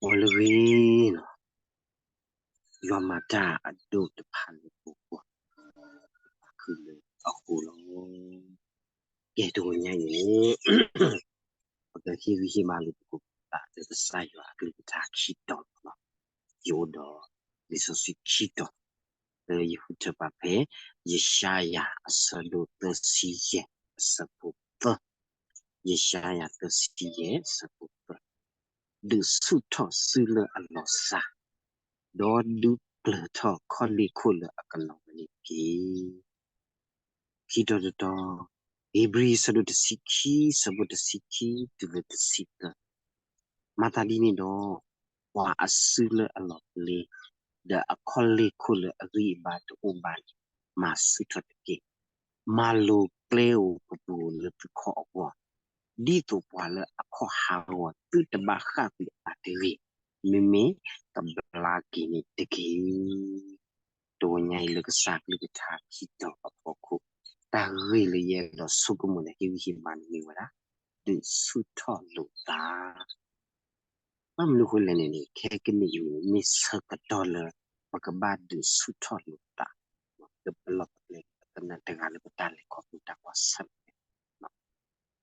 အိၣ်လၢဂ့ၤလီၤ. ယွၤမၤတၢ်အဒိၣ်တဖၣ်လၢပဂီၢ် ပာ်ခုၣ်လၢအဃိလီၤ. ကဲ တဂီၤညါအံၤန့ၣ် ပကဟ့ၣ်ဂံၢ်ဟ့ၣ်ဘါလိာ်သကိးသးလၢကစၢ်ယွၤအကလုၢ်ကထါခံတီၤလီၤ. ယအိၣ်ဒီးလံာ်စီဆှံခံတီၤ လၢယဃုထၢပာ်ဖဲ ယၡါယၤအဆၢဒိၣ်သၢဆံယဲၢ် အဆၢဖိသၢ, ယၡါယၤသၢဆံယဲၢ် အဆၢဖိသၢ, ဒုးဆူၣ်ထီၣ်စုလၢအလီၤစၢ်, ဒီးဒုးကျၢၤထီၣ်ခီၣ်လ့ၢ်ခိၣ်လၢအကလီၤဝဲန့ၣ်တက့ၢ်. ခံတီၤတတီၤ, ဧ့ၤဘြံၤအဆၢဒိၣ်တဆံခံ အဆၢဖိတဆံခံ တုၤလၢတဆံသၢ, မၤသးဒ်န့ၣ်ဒီး ပှၤအစုလၢအလီၤပျံၤ ဒီးအခီၣ်လ့ၢ်ခိၣ်လၢအဂံၢ်အဘါတအိၣ်ဘၣ်န့ၣ် မၤဆူၣ်ထီၣ်တက့ၢ်. မၤလိၤကျဲဧိၤပပူၤဧိၤလၢသုခီၣ်အဂီၢ်, ဒ်သိးပှၤလၢအခီၣ်ဟးဂီၤ သုတဘၣ်ဃၣ်ကွံာ်အတဂ့ၤ, မ့မ့ၢ်ကဘျါက့ၤန့ၣ်တက့ၢ်. တဂီၤညါအံၤလၢကစၢ်ကလုၢ်ကထါခံတီၤအဖီခိၣ်, တၢ်ဂ့ၢ်လၢယအဲၣ်ဒိးဆိကမိၣ်န့ၣ် ဟ့ၣ်ဂံၢ်ဟ့ၣ်ဘါန့ၣ်မ့ၢ်ဝဲဒၣ် ဒုးဆူၣ်ထီၣ်လိာ်သး ဘၣ်မနုၤအဃိလဲၣ်န့ၣ်န့ၣ် ခဲကနံၣ်အံၤန့ၣ် မ့ၢ်ဆၢကတီၢ်လၢ ပကဘၣ်ဒုးဆူၣ်ထီၣ်လိာ်သး လၢပလီၢ်ပကျဲ ပကနၢၤတဂၤလၢပတၢ်လဲၤခီဖျိတၢ်ကွၢ်ဆၢၣ်မဲာ်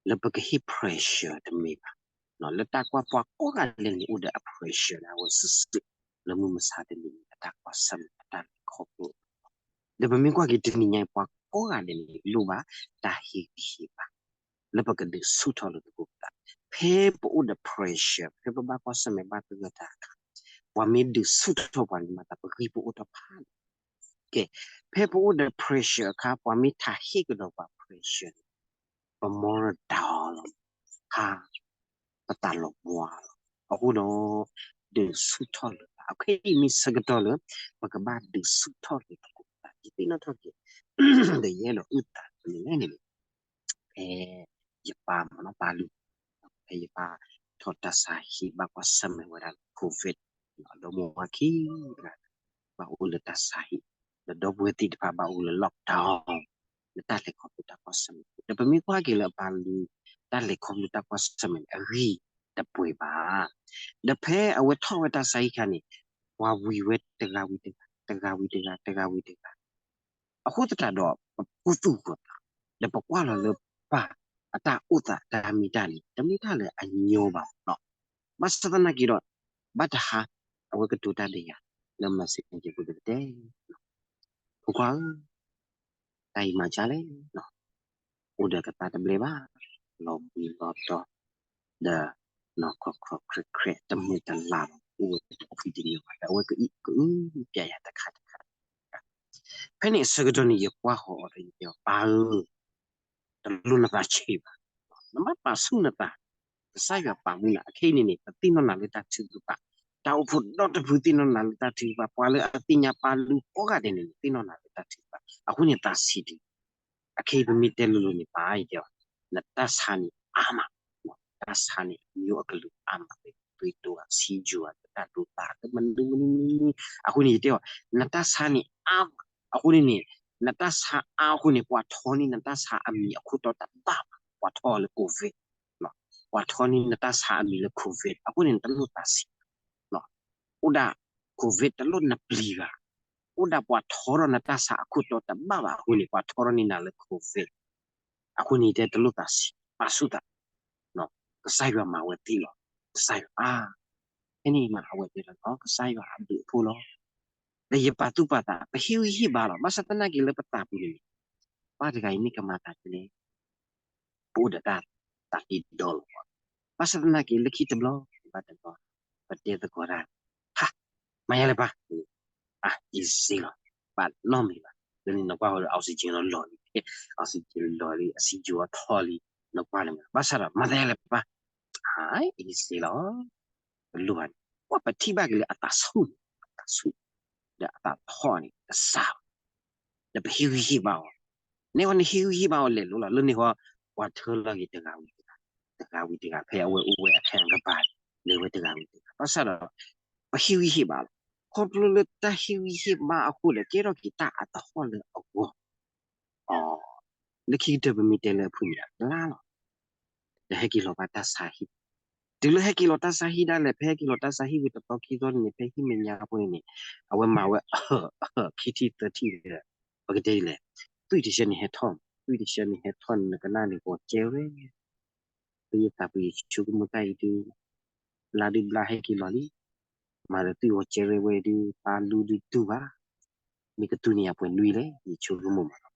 လၢပကဟ့ၣ် pressure တမ့ၢ်ဘၣ်, လၢတၢ်ကွၢ်ပှၤကိးဂၤဒဲးန့ၣ် အိၣ်ဒီးအ pressure လၢအဝဲစုာ်စုာ် လၢမုၢ်မဆါတနံၤန့ၣ် အတၢ်ကွၢ်ဆၢၣ်မဲာ် အတၢ်လဲၤခီဖျိ ဒီးပမ့ၢ်ကွၢ်က့ၤတနံၤညါအံၤ ပှၤကိးဂၤဒဲးန့ၣ် လိၣ်ဘၣ်တၢ်ဟ့ၣ်ဂံၢ်ဟ့ၣ်ဘါ လၢပကဒုးဆူၣ်ထီၣ်လိာ်သကိးပသး, ဖဲပအိၣ်ဒီး pressure ဖဲပဘၣ်ကွၢ်ဆၢၣ်မဲာ်ဘၣ်သဂၢၢ်တၢ်အခါ, ပှၤမ့ၢ်ဒုးဆူၣ်ထီၣ်ပှၤန့ၣ် မၤသးပဂံၢ်ပအိၣ်ထီၣ်ဖးဒိၣ်, ကဲ, ဖဲပအိၣ်ဒီး pressure အခါ ပှၤမ့ၢ်ထးဟ့ၣ်ကဒီးပှၤ pressure န့ၣ် ပ moral down လီၤ, ဟါ ပသးလီၤဘှါလီၤ. အဃိဒီး ဒုးဆူၣ်ထီၣ်လိာ်သး, အခဲအံၤမ့ၢ်ဆၢကတီၢ်လၢ ပကဘၣ်ဒုးဆူၣ်ထီၣ်လိာ်သကိးပသး ယသ့ၣ်နီၣ်ထီၣ်က့ၤ ဒီးယအဲၣ်ဒိးအုၣ်သးတမံၤလဲၣ်န့ၣ် ဖဲယပၢ်မ့ၢ်နီၤ ပၢ်လူၤ, ဖဲယပၢ်ထီၣ်တၢ်ဆါဟံၣ် ဘၣ်ကွၢ်ဆၢၣ်မဲာ်ဝဲဒၣ်လၢ COVID ဒီးမိၢ်ဝၤခံဂၤ ဘၣ်အိၣ်လၢတၢ်ဆါဟံၣ်, ဒီးဒီပုၢ်ဝဲၢ်သ့ၣ်တဖၣ်ဘၣ်အိၣ်လၢ lockdown လၢတၢ်လဲၤခီဖျိတၢ်ကွၢ်ဆၢၣ်မဲာ်, ဒီးပမ့ၢ်ကွၢ်က့ၤလၢအပၢ်လူၤ တၢ်လဲၤခီဖျိတၢ်ကွၢ်ဆၢၣ်မဲာ်န့ၣ် အဂံၢ်တပှဲၤဘၣ်. ဒီးဖဲအဝဲထီၣ်ဝဲတၢ်ဆါဟံၣ်အခါန့ၣ် ပှၤဝံၤဝဲတဂၤဝံၤတဂၤ တဂၤဝံၤတဂၤ တဂၤဝံၤတဂၤ အဃိသတးဒီး ပကူသူၣ်ဂီၤသး ဒီးပကွၢ်လီၤလၢပၢ်အတၢ်အိၣ်သးတၢ်မံတၢ်လံၤ တမ့ၢ်တၢ်လၢအညီဘၣ်နီၤ. ဘၣ်ဆၣ်သနာ်က့ဒီး ဘၣ်တဟါ အဝဲကတိၤတၢ်ဒီးယၤ လၢ messenger ပူၤဒီးကတဲ ဖိခွါဧၢ, တၢ်အံၤမၤဒ်လဲၣ်, အိၣ်ဒီးကသါတဘျဲဘၣ်, လီၤဘှံးလီၤတီၤ, ဒီးနီၢ်ခီၣ်ခီၣ်ခရဲၣ်ခရဲၣ် တမုာ်တလၤဘၣ်, အိၣ်ဝဲတခွံတနံၤဘၣ် ဒီးအဝဲကအုၣ်ကယၤတခါတခါ ဖဲန့ၣ်အဆၢကတီၢ်န့ၣ် ယကွၢ်ဃီၤအီၤဒီးယတဲအီၤ ပၢ်ဧၢ, တလိၣ်နသးဆံးဘၣ်, နဘၣ်ပာ်ဆူၣ်နသး, ကစၢ်ယွၤပာ်မူနၤ, အခဲအံၤန့ၣ်န့ၣ် ပသ့ၣ်နီၣ်နၤလၢတၢ်ထုကဖၣ်, တၢ်အိၣ်ဖှိၣ်ဒီတဖုသ့ၣ်နီၣ်နၤလၢတၢ်ထုကဖၣ်, ပှၤလၢအသ့ၣ်ညါပၢ်လူၤကိးဂၤဒဲးန့ၣ် သ့ၣ်နီၣ်နၤလၢတၢ်ထုကဖၣ်, အဃိန့ၣ်သးဆံးတဂ့ၤ. အခဲအံၤပမ့ၢ်တဲလိၤလိၤန့ၣ် ပၢ်ယတဲအီၤ, နတၢ်ဆါန့ၣ်အါမး, တၢ်ဆါန့ၣ် အမျိုးအကလုာ်အါမး, သွေးတိုး ဆီးချို တၢ်ဒိးသး မနုၤမနုၤမနုၤ, အဃိန့ၣ်ယတဲအီၤ နတၢ်ဆါန့ၣ်အါမး, အဃိန့ၣ်န့ၣ် နတၢ်ဆါအါအဃိန့ၣ် ပှၤထီန့ၢ်နတၢ်ဆါအမံၤအခိၣ်တီတဘၣ်ဘၣ်, ပှၤထီလၢ COVID, ပှၤထီန့ၢ်နတၢ်ဆါအမံၤလၢ COVID အဃိန့ၣ် နတလိၣ်သးဆံး အိၣ်ဒၣ် COVID တလိၣ်နပျံၤဘၣ်, အိၣ်ဒၣ်ပှၤထီထီၣ်နတၢ်ဆါအခိၣ်တီတဘၣ်ဘၣ်အဃိန့ၣ် ပှၤထီထီၣ်န့ၢ်နၤလၢ COVID, အဃိန့ၣ်တဲတလိၣ်သးဆံး ပာ်ဆူၣ်သး, ကစၢ်ယွၤမၤဝဲသ့လီၤ, ကစၢ်ယွၤအါ, ဖဲန့ၣ်မးအဝဲတဲလီၤ ကစၢ်ယွၤအဘျုးအဖှိၣ်လီၤ, ဒီးယပာ်သူၣ်ပာ်သး ပဟ့ၣ်ဂံၢ်ဟ့ၣ်ဘါလီၤ, ဘၣ်ဆၣ်သနာ်က့လၢပသးပူၤန့ၣ် ပၢ်တဂၤအံၤမ့ၢ်ကမၤသးဒ်လဲၣ် ပအိၣ်ဒီးတၢ်သးဟ့ဒီလီၤ, ဘၣ်ဆၣ်သနာ်က့လၢခံတဘျီဘၣ်တဘျီ ပတဲသကိးတၢ်, ဟါ, မၤယါလဲၣ်ပၢ်, အါ easy လီၤ, ဘၣ်နီတမံၤဘၣ်, လၢန့ၣ်နကွၢ်ဝဲဒီး oxygen လီၤလံ, oxygen လီၤလံ အဆီးချိုထီလံ, နကွၢ်လၢၤမ့ၢ်, ဘၣ်ဆၣ်ဒီး မၤသးယါလဲၣ်ပၢ်, အါ easy လီၤ တလိၣ်ဘၣ်န့ၣ် ပှၤပထံၣ်ဘၣ်က့ၤလၢအသးဆူၣ်န့ၣ် အသးဆူၣ်, ဒီးအသးထီၣ်န့ၣ် တစှၤဘၣ်, ဒီးပဟ့ၣ်ဂံၢ်ဟ့ၣ်ဘါအီၤ, န့ၣ်ဟီန့ၣ်ဟ့ၣ်ဂံၢ်ဟ့ၣ်ဘါအီၤလဲၤလိၤလီၤ, လၢန့ၣ်ဟီ ပှၤထၢလီၤက့ၤတဂၤဝံၤတဂၤ, တဂၤဝံၤတဂၤ ဖဲအဝဲအိၣ်ဝဲအခါကပၤ လဲၤဝဲတဂၤဝံၤတဂၤ, ဘၣ်ဆၣ်ဒီး ပဟ့ၣ်ဂံၢ်ဟ့ၣ်ဘါလီၤ, ခီဖျိလၢတၢ်ဟ့ၣ်ဂံၢ်ဟ့ၣ်ဘါအဃိဒီး ကဲထီၣ်က့ၤတၢ်အသဟီၣ်လၢအဂီၢ် လၢခံကတၢၢ်ပမ့ၢ်တဲလၢအဖုၣ်န့ၣ် အကျါလီၤ, ဒီးဟဲက့ၤလီၤဘၣ်တၢ်ဆါဟံၣ်, တုၤလၢဟဲက့ၤလီၤတၢ်ဆါဟံၣ်ဒၣ်လဲာ် ဖဲဟဲက့ၤလီၤတၢ်ဆါဟံၣ်ဝံၤတသီခံသီန့ၣ် ဖဲဟံၣ်မဲာ်ညါအဃိန့ၣ်န့ၣ် အဝဲမၤဝဲ ခံထံၣ်သၢထံၣ်ဒီး ပကတဲဒ်လဲၣ်, သွံၣ်တဆၢန့ၣ်ဟဲထီၣ်, သွံၣ်တဆၢန့ၣ်ဟဲထီၣ်န့ၣ် နကနၣ်န့ၣ် ဂီၤကဲဝဲ ပယသးပယဆိကမိၣ်တၢ်အံၤဒုး ဘျါဒုးဘျါဟဲက့ၤလီၤလံ, မၤဒီးသွံၣ်ဂီၤကဲဝဲဝဲဒုး ပၢ်လူဒုးတူၢ်ဘၣ်, မ့ၢ်ကတူၢ်န့ၢ်ယၤပှဲၤနွံလဲၣ် ယဆိကမိၣ်မးလီၤ.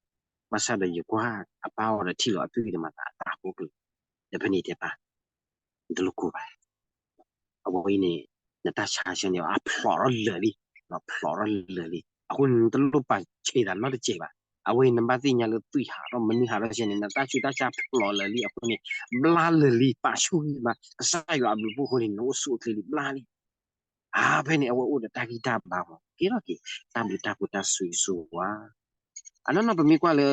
ဘၣ်ဆၣ်ဒီးယကွၢ်အပၢ်အီၤဒီးထံၣ်လီၤအသွံၣ်ဒီးမၤသးအသးဖိကျိၤ, ဒီးဖဲန့ၣ်တဲပၢ် နတလိၣ်ကိၢ်ဘၣ် အဝဲအံၤန့ၣ် နတၢ်ဆါဆၢန့ၣ် အဖျိးထီၣ်လၢာ်လံ, ဖျိးထီၣ်လၢာ်လံ, အဃိန့ၣ် နတလိၣ်ပာ်ဆံးသးနီတစဲးဘၣ်. အဝဲအံၤနဘၣ်သ့ၣ်ညါလၢသွံၣ်ဟးထီၣ်မနုၤဟးထီၣ်ဆဲန့ၣ် နတၢ်ဆူးတၢ်ဆါဖျိးလၢာ်လံအဃိန့ၣ် ဘျါလၢာ်လံ, ပာ်ဆူၣ်ဂံၢ်ဘါ, ကစၢ်ယွၤအဘျုးအဖှိၣ်အဃိန့ၣ် နအိၣ်ဆူၣ်အိၣ်ချ့လံ ဘျါလံ. အါဖဲန့ၣ် အဝဲအိၣ်ဒီးတၢ်ဂံၢ်တၢ်ဘါမး ကဲထီၣ်က့ၤ တၢ်ဘျုးတၢ်ဖှိၣ်တၢ်ဆိၣ်ဂ့ၤဆိၣ်ဝါ အနီၢ်နီၢ်ပမ့ၢ်ကွၢ်လၢ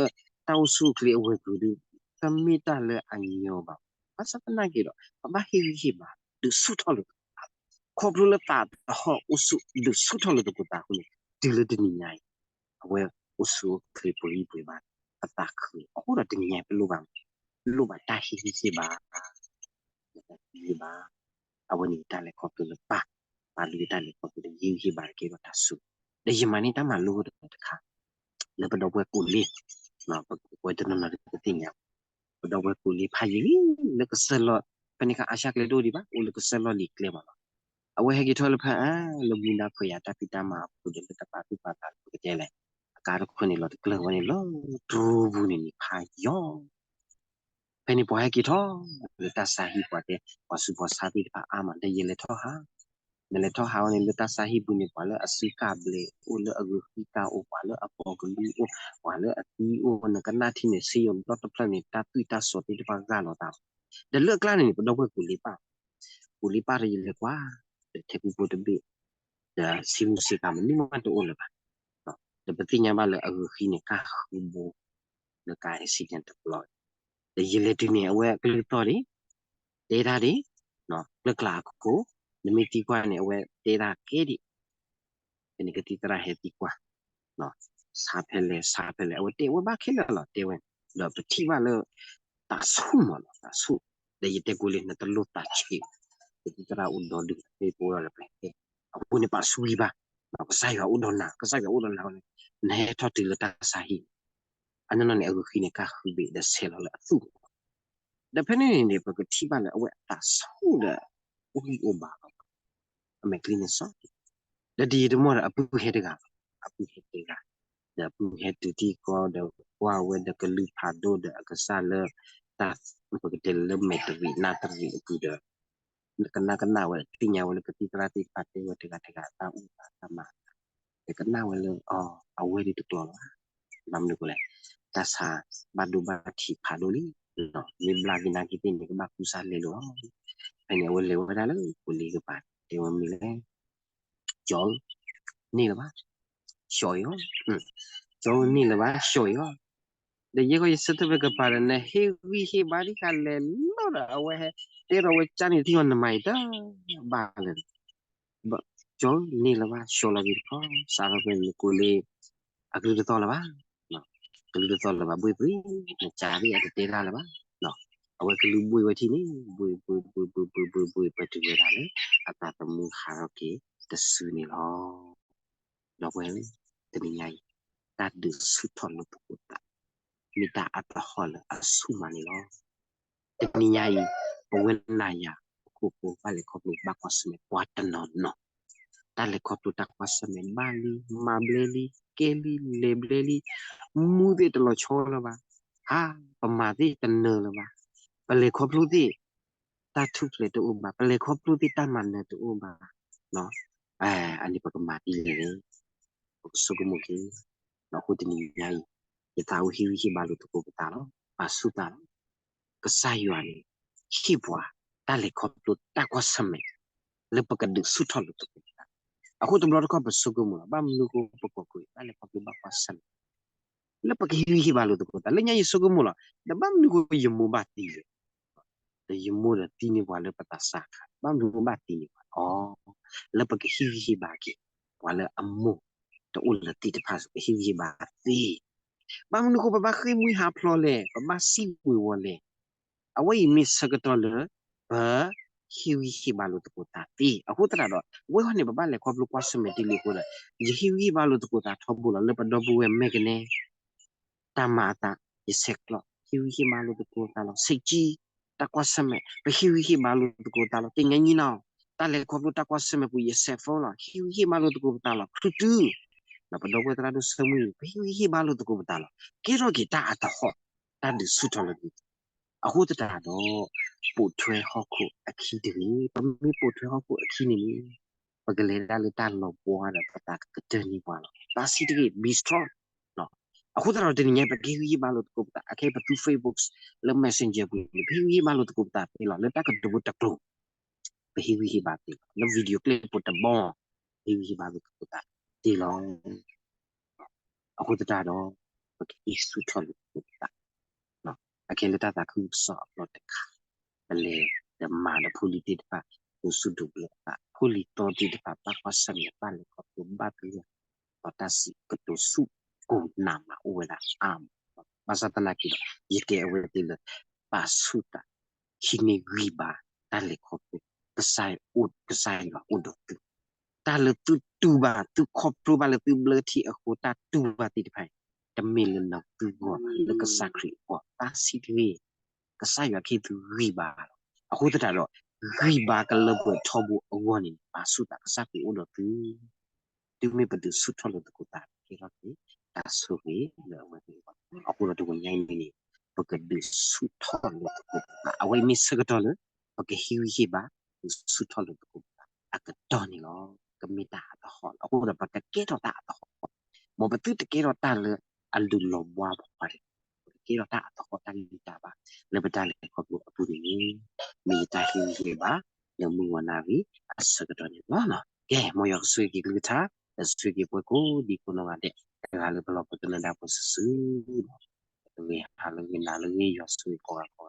တၢ်အိၣ်ဆူၣ်အိၣ်ချ့အဝဲၤကျိၤဒုး တမ့ၢ်တၢ်လၢအညီဘၣ်. ဘၣ်ဆၣ်သနာ်က့ဒီး ပဘၣ်ဟ့ၣ်ဂံၢ်ဟ့ၣ်ဘါ ဒုးဆူၣ်ထီၣ်လိာ်သကိးသး, ခီဖျိလၢသးသဟီၣ်အိၣ်ဆူၣ်ဒုးဆူၣ်ထီၣ်လိာ်သကိးသးအဃိန့ၣ် တုၤလၢတနံၤညါအံၤ အဝဲအိၣ်ဆူၣ်အိၣ်ချ့ပှဲၤဂံၢ်ပှဲၤဘါ အသးခုလီၤ. အဃိဒီးတနံၤညါအံၤ ပလိၣ်ဘၣ်, လိၣ်ဘၣ်တၢ်ဟ့ၣ်ဂံၢ်ဟ့ၣ်ဘါ တၢ်ဟ့ၣ်ဂံၢ်ဟ့ၣ်ဘါ အဝဲန့ၣ်တၢ်လဲၤခီဖျိလၢပၢ်, ပၢ်လူတၢ်လဲၤခီဖျိလၢဟ့ၣ်ဂံၢ်ဟ့ၣ်ဘါတကဲထီၣ်တၢ်ဆိၣ်ဂ့ၤ, ဒီးယမၤန့ၢ်တၢ်မၤလိဒီးတခါ လၢပဒီပုၢ်ဝဲၢ်ကူးလ့, ပဝဲတနီၤနီၤဒုးကသ့ၣ်ညါ, ပဒီပုၢ်ဝဲၢ်ကူးလ့ဖးယံာ်လံ လၢကစၢၢ်လီၢ်, ဖဲန့ၣ်အခါအါဆၣ်ကျဲတအိၣ်ဒံးဘၣ် အိၣ်လၢကစၢၢ်လီၢ်လံၤကျဲဘၣ်လီၤ. အဝဲဟဲက့ၤထီၣ်လၢဖဲအါ လၢမူဒါခွဲးယာ်တၢ်ဖံးတၢ်မၤအပူၤဒီးလၢတပာ်သူၣ်ပာ်သးလၢပကတဲလဲၣ်, အကါတခိၣ်န့ၣ်လီၤတကျၢၢ်ဝဲန့ၣ်လီၤ တြူပူၤန့ၣ်န့ၣ်ဖးယံာ် ဖဲန့ၣ်ပှၤဟဲက့ၤထီၣ် လၢတၢ်ဆါဟံၣ်ပှၤတဲ ပှၤဆူးပှၤဆါသ့ၣ်တဖၣ်အါမး ဒီးယလဲၤထီၣ်ဟး, နလဲၤထီၣ်ဟးဝဲန့ၣ် လၢတၢ်ဆါဟံၣ်ပူၤန့ၣ် ပှၤလၢအစုကၢ်ဘျဲးအိၣ် လၢအဂုၤဃံကၢ်အိၣ် ပှၤလၢအပိာ်ကလုၢ်အိၣ် ပှၤလၢအသံအိၣ် နကနၣ်ထံန့ၣ် စ့ယိၤဒီတဖျၢၣ်န့ၣ် တၢ်သွံၣ်တၢ်စီၤသ့ၣ်တဖၣ်ဂၢ်လီၤတၢ်လီၤ. ဒီးလၢအကျါန့ၣ်န့ၣ် ပဒီပုၢ်ဝဲၢ်ကူးလ့ပၢ်, ကူးလ့ပၢ်ဒီးယလဲၤကွၢ်, ဒီးထဲပူဖိတဘ့ၣ်, ဒီးဆံမူဆံကၤမနုၤမးတအိၣ်လၢၤဘၣ်, ဒီးပသ့ၣ်ညါဘၣ်လၢအဂုၤဃံန့ၣ် ကၢ်ဃုဘိ လၢကါ accident တဘျီ, ဒီးယလဲၤတုၤန့ၣ် အဝဲအကလုၢ်သီၣ်ဒံး, တဲတၢ်ဒံး, ကျၢၢ်ကျါအခိၣ်, နမ့ၢ်သံကွၢ်န့ၣ် အဝဲတဲတၢ်ကဲဒံး, ဖဲန့ၣ်ကသံၣ်သရၣ်ဟဲသံကွၢ်, ဆါဖဲလဲၣ် ဆါဖဲလဲၣ် အဝဲတဲဝဲဘၣ်ခဲလၢာ်လီၤ တဲဝဲ, ဒီးပထံၣ်ဘၣ်လၢ သးဆူၣ်မးလီၤ သးဆူၣ်, ဒီးယတဲကိးလံ နတလိၣ်သးဆံး, ကသံၣ်သရၣ်အိၣ်ဒီဒုး မ့ၢ်ပအိၣ်ဒီးပဟဲ, အဃိန့ၣ်ပာ်ဆူၣ်ဂံၢ်ဘါ, ကစၢ်ယွၤအိၣ်ဒီးနၤ ကစၢ်ယွၤအိၣ်ဒီးနၤန့ၣ်, နဟဲထီၣ်တုၤလၢတၢ်ဆါဟံၣ် အနီၢ်နီၢ်န့ၣ် အဂုၤဃံန့ၣ် ကၢ်ဃုဘ့ၣ်ဒီးဆဲးလီၤလၢအသူၣ်, ဒီးဖဲန့ၣ်န့ၣ်န့ၣ် ပကထံၣ်ဘၣ်လၢအဝဲအသးဆူၣ်ဒီး အိၣ်ဂံၢ်အိၣ်ဘါလီၤ, အမဲာ်ချံန့ၣ်စီၤ, ဒီးဒ်ယတမီၢ်ဒီးအပုၢ်ဟဲတဂၤလီၤ, အပုၢ်ဟဲတဂၤ, ဒီးအပုၢ်ဟဲတုၤထံၣ်ကီၢ်ဒီးကွၢ်ဝဲဒီးကလုၢ်ဖးဒိၣ်ဒီးအကစၢ်လၢ တၢ်ပကတဲလၢမဲာ်တရံးနါတရံးအပူၤဒီး ကနၣ်ကနၣ်ဝဲ သ့ၣ်ညါဝဲလၢကသံၣ်သရၣ်သ့ၣ်တဖၣ်တဲဝဲတဂၤတဂၤတၢ်အိၣ်သးတၢ်မၤအသး, ဒီးကနၣ်ဝဲလၢ အဝဲဒၣ်တကျိၤလီၤ, ဘၣ်မနုၤအဃိလဲၣ်, တၢ်ဆါဘၣ်ဒိဘၣ်ထံးဖးဒိၣ်လံ, မ့ၢ်ဘျါက့ၤနာ်က့ၤသ့ၣ်န့ၣ် ကဘၣ်ကူစါလဲလိာ်လီၤ, ဖဲန့ၣ် အဝဲလဲၤဝဲဒၣ်လၢကူးလ့ကပၤ တဲဝဲမနုၤလဲၣ်, ကၠီဧၢ, န့ၢ်လၢၤဘၣ်, ကၠီအံၤ, ကၠီဧၢ န့ၢ်လၢၤဘၣ် ကၠီအံၤ, ဒီးယဲကီးယဆၢထၢၣ်ဖဲကပၤဒီး နဟ့ၣ်ဂံၢ်ဟ့ၣ်ဘါဒံးဃာ်လဲၤလီၤဒီး အဝဲဟဲတဲထီၣ်ဝဲကၢ်န့ၣ်ထံၣ်အီၤနမၤအံၤတဘၣ်လၢၤ ကၠီဧၢ န့ၢ်လၢၤဘၣ် ကၠီလီၤက့ၤတခီ စးထီၣ်ဖဲန့ၣ် နကိးလ့ အကလုၢ်တသီၣ်လၢၤဘၣ်, ကလုၢ်တသီၣ်လၢၤဘၣ် ဘှ့ၣ်ဘှ့ၣ် နကးသ့ၣ်အတတဲတၢ်လၢၤဘၣ်, အဝဲကလုၢ်ဘှ့ၣ်ဝဲထံၣ်န့ၣ် ဘှ့ၣ်ဘှ့ၣ်ဘှ့ၣ်ဘှ့ၣ်ဘှ့ၣ်ဘှ့ၣ်ဘှ့ၣ် ပတုၤဝဲဒၣ်လၢ အသးသမူဟးထီၣ်က့ၤတစုန့ၣ်လီၤ. ဒီပုၢ်ဝဲၢ်ဧၢ, တနံၤညါအံၤ တၢ်ဒုးဆူၣ်ထီၣ်လိာ်သကိးသး မ့ၢ်တၢ်အါတဟီၣ်လၢအဆူၣ်မးန့ၣ်လီၤ. တနံၤညါအံၤ ပဝဲနၤယၤ ပခိၣ်ဖိဘၣ်လဲၤခီဖျိဘၣ်ကွၢ်ဆၢၣ်မဲာ်ပှၤတနီၤနီၤ, တၢ်လဲၤခီဖျိတၢ်ကွၢ်ဆၢၣ်မဲာ်ဘၣ်လံ မၤဘျဲလံ ကဲလံ လဲၤဘျဲလံ, မူသ့ၣ်တလီၤဆီလၢၤဘၣ်, ဟါ ပမၤသ့ၣ်တနၢၤလၢၤဘၣ်, ပလဲၤခီဖျိသ့ၣ် တၢ်ထူၣ်ဖျဲးတအိၣ်ဘၣ်, ပလဲၤခီဖျိသ့ၣ်တၢ်မၤနၢၤတအိၣ်ဘၣ်, အန့ၣ်ပကမၤဒ်လဲၣ်, ပကဆိကမိၣ်က့ၤ, အဃိတနံၤညါအံၤ ယသးအိၣ်ဟ့ၣ်ဂံၢ်ဟ့ၣ်ဘါလိာ်သကိးပသးလီၤ, ပာ်ဆူၣ်သးလီၤ. ကစၢ်ယွၤန့ၣ် ဟ့ၣ်ပှၤ တၢ်လဲၤခီဖျိတၢ်ကွၢ်ဆၢၣ်မဲာ် လၢပကဒုးဆူၣ်ထီၣ်လိာ်သကိးပသး, အဃိတဘျီတခီၣ်ပဆိကမိၣ်လီၤ, ဘၣ်မနုၤဃိပကီၢ်ခိၣ်အံၤ တၢ်လဲၤခီဖျိဘၣ်ကွၢ်ဆၢၣ်မဲာ် လၢပကဟ့ၣ်ဂံၢ်ဟ့ၣ်ဘါလိာ်သကိးသး, လၢညါယဆိကမိၣ်လီၤ, ဒီးဘၣ်မနုၤဃိယမိၢ်ဘၣ်သံလဲၣ်, ဒီးယမိၢ်ဒီးသံန့ၢ်ပှၤလၢပသးစၢ်အခါ, ဘၣ်မနုၤဘၣ်သံန့ၢ်ပှၤ, အီ လၢပကဟ့ၣ်ဂံၢ်ဟ့ၣ်ဘါက့ၤ ပှၤလၢအမိၢ်တအိၣ်လၢၤသ့ၣ်တဖၣ် ပဟ့ၣ်ဂံၢ်ဟ့ၣ်ဘါသ့, ဘၣ်မနုၤဃိပဘၣ်ဃ့ၢ်မှံဟးဖျိးလဲၣ်, ပဘၣ်စံၣ်ဝဲၤဝီၤလဲၣ်, အဝဲအံၤမ့ၢ်ဆၢကတီၢ်လၢ ပ ဟ့ၣ်ဂံၢ်ဟ့ၣ်ဘါလိာ်သကိးသးသ့. အဃိသတးဒီး အဝဲဟီန့ၣ် ပဘၣ်လဲၤခီဖျိကွၢ်ဆၢၣ်မဲာ်ဒ်လဲၣ်အဃိဒီး ယဟ့ၣ်ဂံၢ်ဟ့ၣ်ဘါလိာ်သကိးသးထီဘိလီၤ. လၢပဒီပုၢ်ဝဲၢ်မဲာ်ကနဲ တၢ်မၤအသး ယဆဲးကျိး ဟ့ၣ်ဂံၢ်ဟ့ၣ်ဘါလိာ်သကိးသးလီၤ. ဆံးကၠံ တၢ်ကွၢ်ဆၢၣ်မဲာ် ပဟ့ၣ်ဂံၢ်ဟ့ၣ်ဘါလိာ်သကိးသးလီၤ. သ့ၣ်ညါနံၤနီၤ တၢ်လဲၤခီဖျိတၢ်ကွၢ်ဆၢၣ်မဲာ်ပူၤ ယဆဲးဖိလီၤ ဟ့ၣ်ဂံၢ်ဟ့ၣ်ဘါလိာ်သကိးပသးလီၤ. ခူတု ဒီးပဒီပုၢ်ဝဲၢ်သရၣ်ဒိၣ်ဆၢမုၢ် ပဟ့ၣ်ဂံၢ်ဟ့ၣ်ဘါလိာ်သကိးပသးလီၤ. ကဲထီၣ်က့ၤတၢ်အသဟီၣ် တၢ်ဒုးဆူၣ်ထီၣ်လၢ အဃိသတးဒီး ပိာ်ထွဲဟီၣ်ခိၣ်အခံတဂ့ၤ. ပမ့ၢ်ပိာ်ထွဲဟီၣ်ခိၣ်အခံန့ၣ်န့ၣ် ပကလဲၤဒၣ်လၢတၢ်လီၤဘှါဒီး ပသးကကတၢၢ်န့ၢ်ပှၤလီၤ. တၢ်စံးတဂ့ၤ be strong. အဃိသတးဒီး တနံၤညါ ပကဟ့ၣ်ဂံၢ်ဟ့ၣ်ဘါလိာ်သကိးပသး အခဲအံၤပသူ Facebook လၢ Messenger ပူၤန့ၣ် ပဟ့ၣ်ဂံၢ်ဟ့ၣ်ဘါလိာ်သကိးပသးသ့လီၤ. လၢတၢ်ကတိၤဖိတကျိၤ ပဟ့ၣ်ဂံၢ်ဟ့ၣ်ဘါသ့လီၤ. လၢ video clip ဖိတဘီ ပဟ့ၣ်ဂံၢ်ဟ့ၣ်ဘါလိာ်သကိးပသးသ့လီၤ. အဃိသတးဒီး ပကဟ့ၣ်ဆူၣ်ထီၣ်လိာ်သကိးပသး အခဲလၢတၢ်သးခုကစီၣ်အဖျီတခါ ပလဲၤဒီးမၤဒီးဖိလံၤသ့ၣ်တဖၣ် ဒိးဆူၣ်ဒိးဘျၢအသး ဖိလံၤတီသ့ၣ်တဖၣ် ဘၣ်ကွၢ်ဆၢၣ်မဲာ် ဘၣ်လဲၤခီဖျိ ဘၣ်သဂၢၢ် ဒီးတၢ်စံးကတိၤဆူၣ်ကိၢ်နးမးအိၣ်ဝဲဒၣ်အါမး. ဘၣ်ဆၣ်သနာ်က့ဒီး ယတဲအဝဲသ့ၣ်လၢ ပာ်ဆူၣ်သး ဟံးန့ၢ်ဂံၢ်ဘါ တၢ်လဲၤခီဖျိ ကစၢ်အိၣ် ကစၢ်ယွၤအိၣ်ဒီးသု တၢ်လၢသုတူၢ်ဘၣ် သုခီဖျိဘၣ်လၢသုဘျၢထံအဃိ တၢ်တူၢ်ဘၣ်သ့ၣ်တဖၣ်အံၤ တမ့ၢ်လၢနသုဂီၢ်ဘၣ် လၢကစၢ်ခရံာ်အဂီၢ် တၢ်စံးတဂ့ၤ ကစၢ်ယွၤကဟ့ၣ်သုဂံၢ်ဘါလီၤ. အဃိသတးဒီး ဂံၢ်ဘါကလၢပှဲၤထီဘိအဂီၢ်န့ၣ် ပာ်ဆူၣ်သး ကစၢ်ခရံာ်အိၣ်ဒီးသု တုၤမ့ၢ်ပဒုးဆူၣ်ထီၣ်လိာ်သကိးသး ကဲထီၣ်က့ၤ တၢ်ဆိၣ်ဂ့ၤလၢအဝဲသ့ၣ်အဂီၢ်. အဃိဒီးတနံၤညါအံၤန့ၣ် ပကဒုးဆူၣ်ထီၣ်လိာ်သကိးပသး အဝဲအံၤမ့ၢ်ဆၢကတီၢ်လၢ ပကဟ့ၣ်ဂံၢ်ဟ့ၣ်ဘါ ဒုးဆူၣ်ထီၣ်လိာ်သကိးပသး အကတီၢ်န့ၣ်လီၤ. ကမ့ၢ်တၢ်အသဟီၣ်လီၤ. အဃိဒီးပကကဲထီၣ်တၢ်အသဟီၣ် မ်ပသုတကဲထီၣ်တၢ်လၢအလုၢ်လီၤဘှါပှၤတဂ့ၤ, ပကကဲထီၣ်တၢ်အသဟီၣ်တၢ်ဂံၢ်တၢ်ဘါ လၢပတၢ်လဲၤခီဖျိအပူၤန့ၣ် မ့ၢ်ယတၢ်ဟ့ၣ်ဂံၢ်ဟ့ၣ်ဘါ လၢမုၢ်ဂီၤနၣ်ရံၣ်အဆၢကတီၢ်န့ၣ်လီၤ. ကဲ မ်ယွၤကဆိၣ်ဂ့ၤက့ၤကလုၢ်ကထါ ဒီးဆိၣ်ဂ့ၤက့ၤပှၤကိးဒံကိးနီၢ်ဂၤဒဲး တဂၤလၢပလီၢ်ပကနၢၤဒၣ်ပှၤစုာ်စုာ် ဂ့ၤဟါလၢဂ့ၤ နၤလၢဂ့ၤ ယွၤဆိၣ်ဂ့ၤကိးဂၤကိး